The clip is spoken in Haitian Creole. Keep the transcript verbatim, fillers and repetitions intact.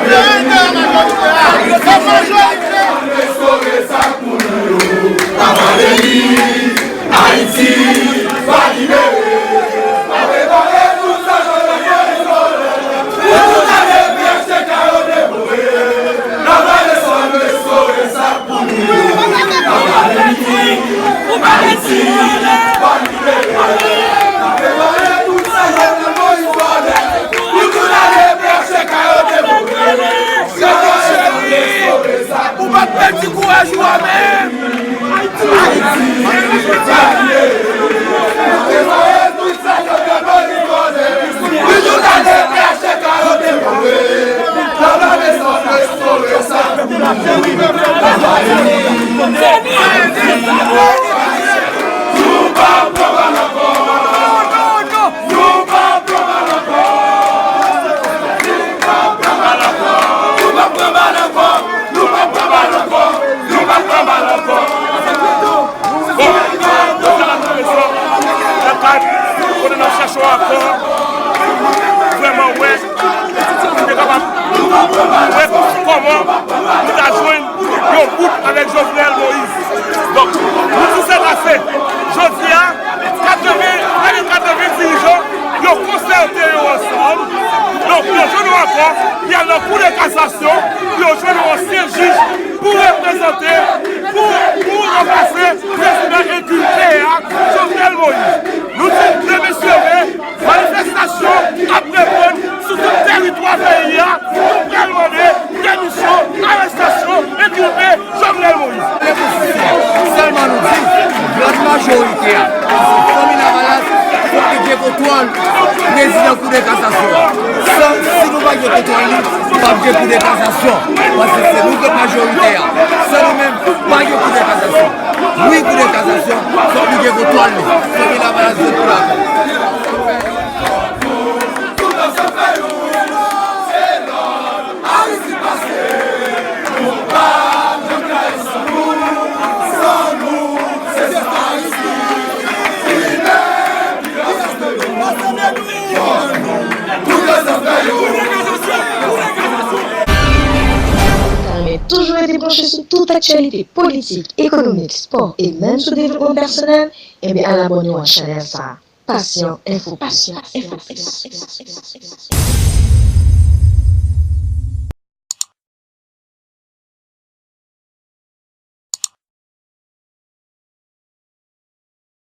Liberatè a majorite a. Sa majorite. Restore sa pou nou yo. Papa Denis, Ayiti va libere. Prepare tout sa Jovenel Moïse vòlè. Pou tout ane P H T K yo devore. N a pale sa, restore sa pou nou yo. Papa Denis, Ayiti va libere. N a prepare tout sa Jovenel Moïse vòlè. Pou tout ane P H T K yo devore. Ou pa t pèdi kouraj ou a menm. Ayiti, Ayiti, Ayiti, Ayiti. Pou tout ane P H T K yo devore. N a pale sa, restore sa. Nou pa pran bal ankò. Nou pa pran bal ankò. Nou pa pran bal ankò. Nou pa pran bal ankò. Nou pa pran bal ankò. Nou pa pran bal ankò. Bon, nou fè la konpresyon nan kad kote n ap chèche yon akò pou vrèman wè, pou nou te kapab wè kòman nou ta jwenn yon bout avèk Jovenel Moïse. Donk, nou di se pase. Jodi a, katreven, prè de katreven dirijan, yo konsète yo ansanm. Donk, yo jwenn yon akò, y al nan Kou de Kasasyon, pou yo jwenn yon ansyen jij pou reprezante, pou, pou ranplase prezidan enkilpe a, Jovenel Moïse. Nou di demen sove, manifestasyon ap reprann sou tout teritwa peyi a. Nou pral mande demisyon, arestasyon enkilpe Jovenel Moïse. Sèlman nou di, gran majorite a, Fanmi Lavalas, fòk li gen kontwòl prezidan Kou de Kasasyon an. San, si nou pa gen kontwòl li, p ap gen Kou de Kasasyon. Paske se nou k majorite a. San nou menm, pa gen Kou de Kasasyon. Wi, Kou de Kasasyon, fòk li gen kontwòl li. Fanmi Lavalas vle pou lakay. Ou ta renmen toujou rete branche sou tout aktyalite politik, ekonomik, spò e menm sou devlopman pèsonèl? Ebyen, al abòne w a chanèl sa a. Passion Info Plus.